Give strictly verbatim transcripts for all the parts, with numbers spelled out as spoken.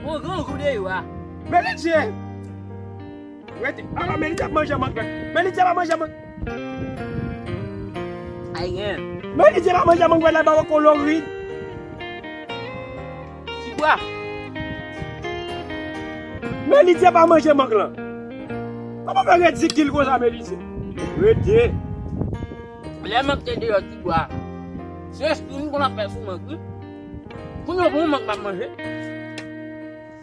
Bon, grangou deyò a. Melidye! Rete. Apa Melidye ap manje mank la? Melidye pa manje mank. Ayen. Melidye pa manje mank la, ba yo kolorit. Tibwa. Melidye pa manje mank lan. Kòman fè redikil konsa, Melidye? Rete. Lè mank te deyò, Tibwa. Se espri m konn ap fè sou mank, wi. Kounye a, pou mank m ap manje.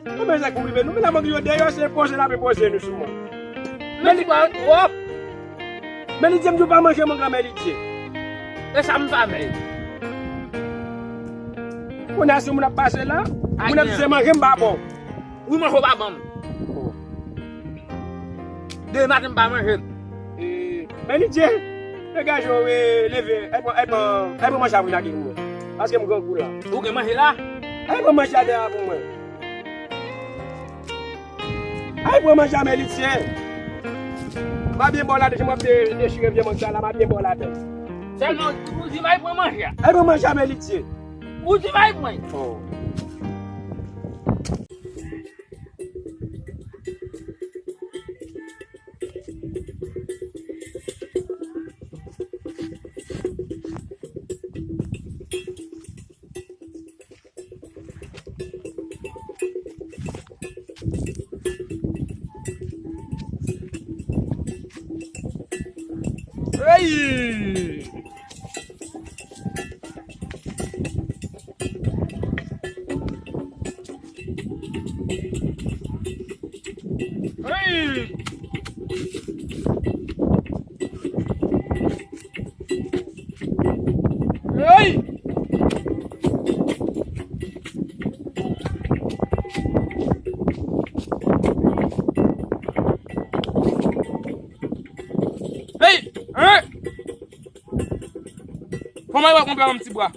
Konbyen zèk pou rive nou? Men la mank yo deyò, se poze n ap poze nou sou mank. Men li pa twòp. Melidye, m di w pa manje mank lan, Melidye. E sa m pa fè. Kounye a, si moun ap pase la, moun ap di se manje m pa bon. Wi, manje w pa ban m. Demen maten m pa manje. E, Melidye, degaje w, e, leve, al pran, al pran, al pran manje a pou n ale pou mwen. Paske m grangou la. Ou gen manje la? Al pran manje a dèyè a pou mwen. Al pran manje a, Melidye. M a byen ba w ladan, jan m ap de-, dechire vye mank sa la, m a byen ba w ladan. Sèlman, ou di m al pran manje a. Al pran manje a, Melidye. Ou di m al pran. Oh. Hey! Hey! Hey! Hey! Hein? Kòman yo konpè yon ti bwa?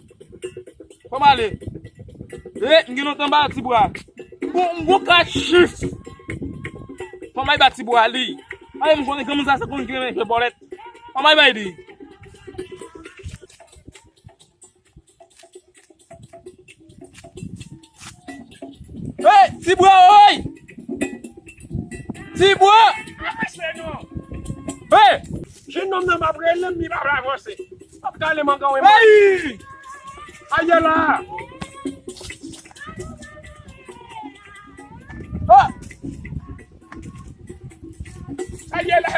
Fò m ale. E, m gen lontan m pa ba Tibwa. M gon, m gon kat chif. Fò m al ba Tibwa li. Ay, m konnen granmoun sa, se konn grenmen jwe bòlèt. Fò m al bay li. Hey, Tibwa, oy! Tibwa! Hey! Jenòm nan m ap rele m, li pa vle avanse. Ap kale mangan wi. Hey! Aye la! Oh! Aye la!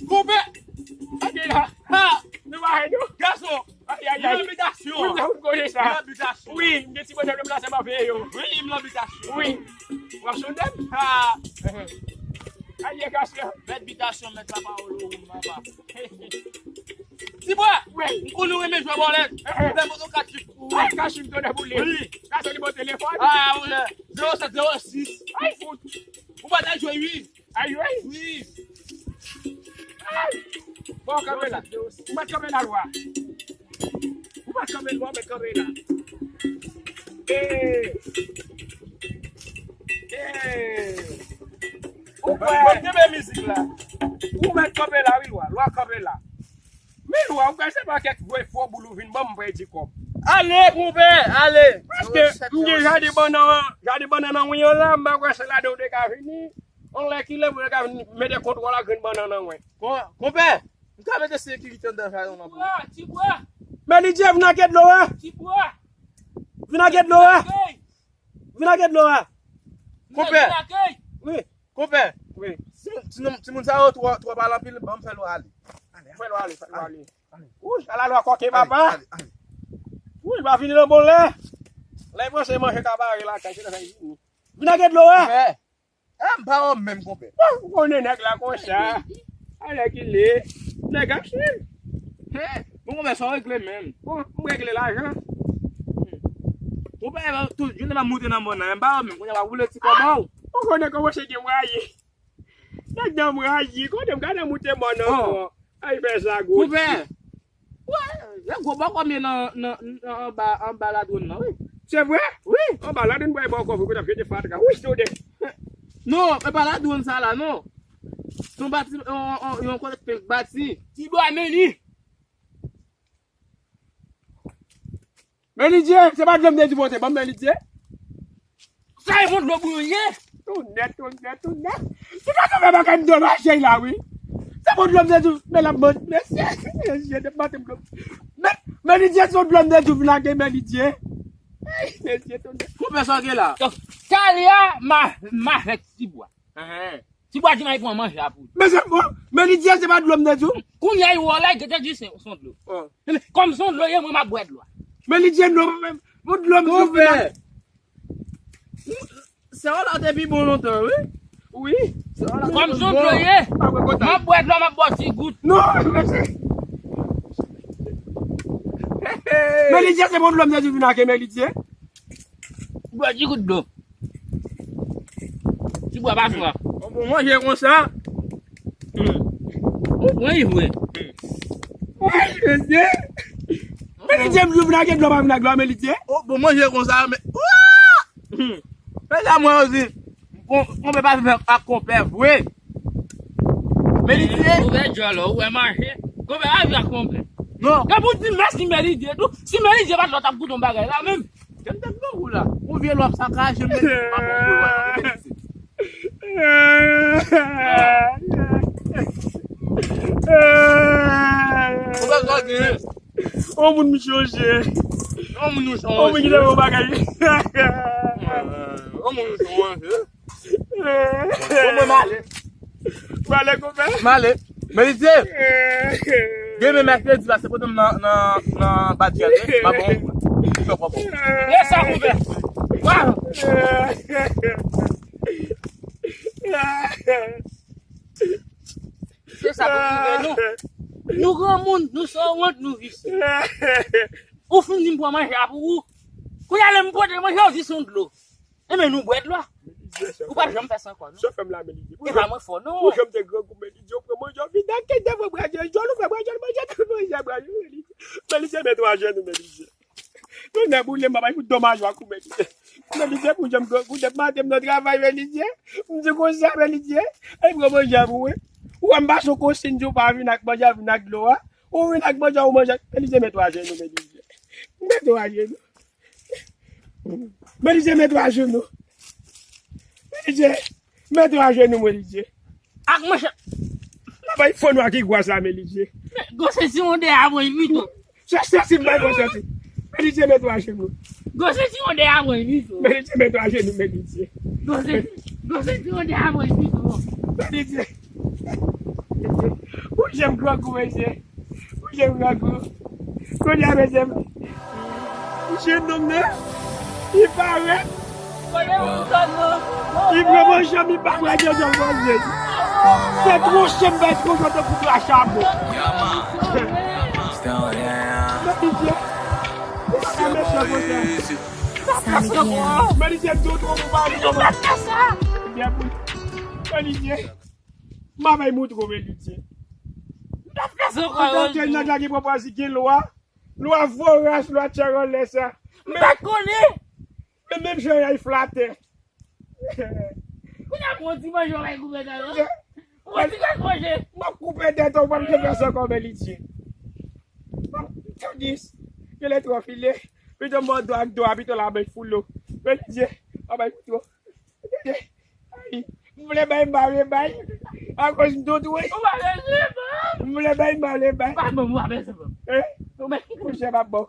Koupe! Aye la! Ha! Nou pa wè nou? Gason! Ay, ay, ay. Yon bitasyon. Wi, mwen konnen sa. Yon bitasyon. Wi, m gen ti bònè m plase m ap veye yo. Wi, m nan bitasyon. Wi. W ap sonde m? Ha. Aye, gason. Mèt bitasyon, mèt lapawòl, ou, papa. Tibwa! Wi. M konnen w renmen jwe bòlèt. Fè m yon kat chif pou ou. Ay, kat chif tonè boule. Wi. Gason li bon telefòn. Ah, wi. Zewo sèt zewo sis. Ay, fout. Ou pa ta jwe, wi. Ay, ay. Wi. Ay. Bon, kanpe la. Ou mèt kanpe la, lwa. Ou mèt kanpe, lwa, mèt kanpe la. Eh. Eh. Ou kwè. Bon, kenbe mizik la. Ou mèt kanpe la, wi, lwa. Lwa kanpe la. Men lwa, ou kwè se pa kèk vye fò boul ou vin ban m, m pral di kòb. Ale, konpè, ale. Paske m gen jaden bannann, jaden bannann nan wi yo la, m pa kwè se ladan w te ka vini. Yon lè kilè pou yo ka vin mete kontwòl ak grenn bannann nan mwen. Kon-, konpè, m ka mete sekirite anndan jaden w nan pou ou. Tibwa, Tibwa. Melidye, vin ak dlo a. Tibwa. Vin ak dlo a. Vin ak dlo a. Konpè. Vin ak. Wi. Konpè. Wi. Timoun, timoun, timoun sa yo twò, twò pale anpil, ban m fè lwa ale. Ale, fè lwa ale, fè lwa ale. Wouy, ala lwa kòke papa. Ale, ale. Wouy, pa vini nan bon lè. Lè l panse manje ka bare lakay, se lè sa l vini. Vin ak dlo a. Konpè. Ah, m pa wè w menm, konpè. Bon, ou konnen nèg la konsa. Alèkile. Nèg ap swiv. Bon, konpè, sa w regle menm. Bon, m regle lajan. Konpè, tout jounen m ap moute nan mòn nan, m pa wè w menm. Kounye a w ap woule ti kòb an w. Ou konnen kòman se gen mwaye. Nèg nan mwaye. Konnen m gade moute mòn nan. Ay, fè sa gwo. Konpè. Wè, lè gwo bòkò m ye nan, nan, nan anba, anba ladwòn nan, wi. Se vre? Wi. Anba ladwòn bòkò, wi, kote ap jete fatra. Wi, tande. Non, e pa ladwòn sa la, non. Se yon bati, yon, yon, yon kote k bati. Ti bwa meni. Melidye, se pa dlo m te di pote ban m, Melidye. Sa e bon dlo pou yo ye? Tonèt, tonèt, tonèt. Se pa konbyen bagay m dwe mache la, wi. Se bon dlo m te di, men l ap manje. Mesye, mesye, te mate m dlo. Men, Melidye, se bon dlo m te di, vin lage, Melidye. Mesye, tonèt. Konbyen sa w gen la? Talè a, m a, m avèk Tibwa. Ti bwa di m al pran manje a pou li. Men se bon, Melidye, se pa dlo m te di w. Kounye a, li wè w la, li gentan di se, se yon dlo. Men kòm se yon dlo ye, mwen m ap bwè dlo a. Melidye, non, men, bon dlo m di w. Konpè. Sa w la te pi bon lontan, wi. Wi. Kòm se yon dlo ye, m ap bwè dlo a, m ap bwè ti gout. Non, men se Melidye, se bon dlo m te di w vin lage, Melidye. Bwè ti gout dlo. Ti bwa pa swa. Bon, manje konsa. Ou pran li vre. Wi, mesye. Melidye m di w vin lage dlo, pa vin lage dlo, Melidye. Bon, manje konsa, men. Men sa mwen yo di, konpè pa vin ak konpè vre. Melidye. Ou wè djòlò, ou wè manje. Konpè pa vin ak konpè. Non. Epi w di mèsi Melidye tou. Si Melidye pa t la, w t ap goute yon bagay la menm. Jan m te grangou la. Yon vye lwa ap sakaje m, men pa bon pou lwa, men se. Ou pa ka gen. Yon moun m chonje. Yon moun nou chonje. Yon moun ki te yon bagay. Yon moun nou chonje. Bon, mwen m ale. Ou ale konpè? M ale. Melidye. Demen mèkredi la, se pote m nan, nan, nan badyèl, wi. M ap bon. Chòp wap bon. E sa konpè. Waw. Se sa pou rive nou. Nou granmoun, nou sanwont, nou visye. Ou fin di m pran manje a pou ou. Kounye a lè m pote manje a, ou di se yon dlo. Enben nou bwè dlo a. Ou p ap janm fè sa ankò, non. Sa fè m la, Melidye. E pa mwen fò, non. Ou janm te grangou, Melidye. Ou pran manje, ou vin nan kèk de fè bwè djòl, ou fè bwè djòl, manje, tout manje, bwè djòl, Melidye. Melidye, men twa jenou, Melidye. Tonè boule m, papa, fout domaj ou ak ou, Melidye. Melidye, pou janm grangou, depi maten m nan travay, Melidye. M di konsa, Melidye. E pran manje a pou mwen. Ou wè m pa sou konsiy, di ou pa vin ak manje a, vin ak dlo a. Ou vin ak manje a, ou manje. Melidye, men twa jenou, Melidye. Men twa jenou. Melidye, men twa jenou. Melidye, men twa jenou, Melidye. Ak manchèt. Nan bay fò nwa ki gwa sa, Melidye. Gwo senti yon de a mwen pito. Sè, sè, si m bay gwo senti. Melidye, men twa jenou. Gwo senti yon de a mwen pito. Melidye, men twa jenou, Melidye. Gwo senti, gwo senti yon de a mwen pito. Melidye. Ou jem grangou, mesye. Ou jem grangou. Kounye a, mesye, mesye nonm nan, li parèt. Li pran manje, li pa pran dezòd manje. Se twonche m bay twonche tankou twa chabon. Melidye, ou pa ka mechan konsa. Melidye, di w twonp ou pa vle. Melidye. M ap bay moutre w, Melidye. M p ap fè sa ankò. Ou tande nèg la gen pwopwazi gen lwa. Lwa voras, lwa tchè anlè sa. M pa konnen. Men menm jan y flatè. Kounye a, yon ti manje w bay koupe tèt ou. Yon ti kòk manje. M ap koupe tèt ou, w p ap janm fè sa ankò, Melidye. Tandis, gen lè twò file, pito m ba w do ak do a, pito la bay foule w. Melidye, m ap bay moutre w. Ay, m vle bay, m pa vle bay. Akoz m tout wi. Ou pa bezwen ban m. M vle bay, m pa vle bay. Pa ban m, ou pa bezwen ban m. Eh? Ou mèt kite m. Monchè, m ap ba w.